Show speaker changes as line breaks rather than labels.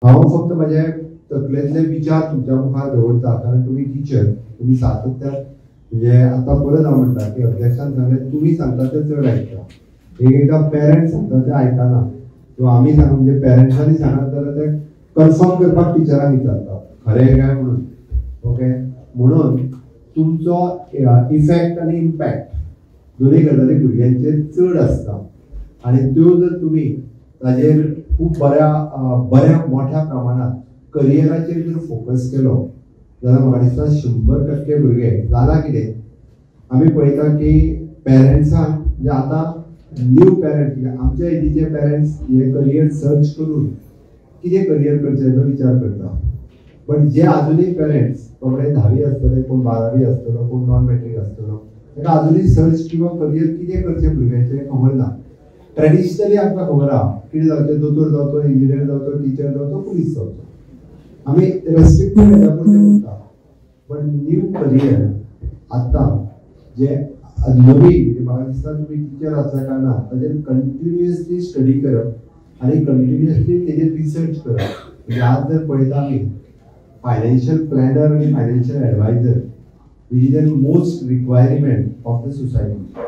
हांव फक्त म्हजे तकलेंतले विचार तुमच्या मुखार दवरता, कारण तुमी टिचर, तुमी सातत्यान म्हणजे आतां परत हांव म्हणटा की अध्यक्षान सांगलें तुमी सांगता तें चड आयकता. एक एकदां पेरंट्स सांगता तें आयकना, सो आमी सांग म्हणजे पेरंट्सांनी सांगत जाल्यार तें कन्फर्म करपाक टिचरांक विचारता खरें काय म्हणून. ओके, म्हणून तुमचो इफेक्ट आनी इम्पॅक्ट दोनूय गजाली भुरग्यांचेर चड आसता आनी त्यो जर तुमी ताजेर खूब बऱ्या बऱ्या मोठ्या प्रमाणात करियराचेर जर फोकस केलो जाल्यार म्हाका दिसता 100% भुरगे जालां कितें आमी पळयता की पेरंट्सांक म्हणजे आतां न्यू पेरंट्स म्हणजे आमच्या एजीचे पेरंट्स हे करियर सर्च करून कितें करियर करचें हेजो विचार करता. बट जे आजुनूय पेरंट्स बाबडे 10वी आसतले, कोण 12वी आसतलो, कोण नॉन मॅट्रीक आसतलो, ताका आजुनूय सर्च किंवा करियर कितें करचें भुरग्यांचें खबर ना. ट्रेडिशनली आमकां खबर आहा कितें जावचें, दोतोर जावचो, इंजिनियर जावचो, टिचर जावचो, पुलीस जावचो, आमी रेस्ट्रिक्टेड हेज्या पुरतें उरता. बट न्यू करियर आतां जे नवीन म्हणजे म्हाका दिसता तुमी टिचर आसल्या कारणान ताजेर कंटिन्युअसली स्टडी करप आनी कंटिन्युअसली तेजेर रिसर्च करप. म्हणजे आज जर पळयता आमी फायनान्शियल प्लॅनर आनी financial adviser which is the most requirement of the society.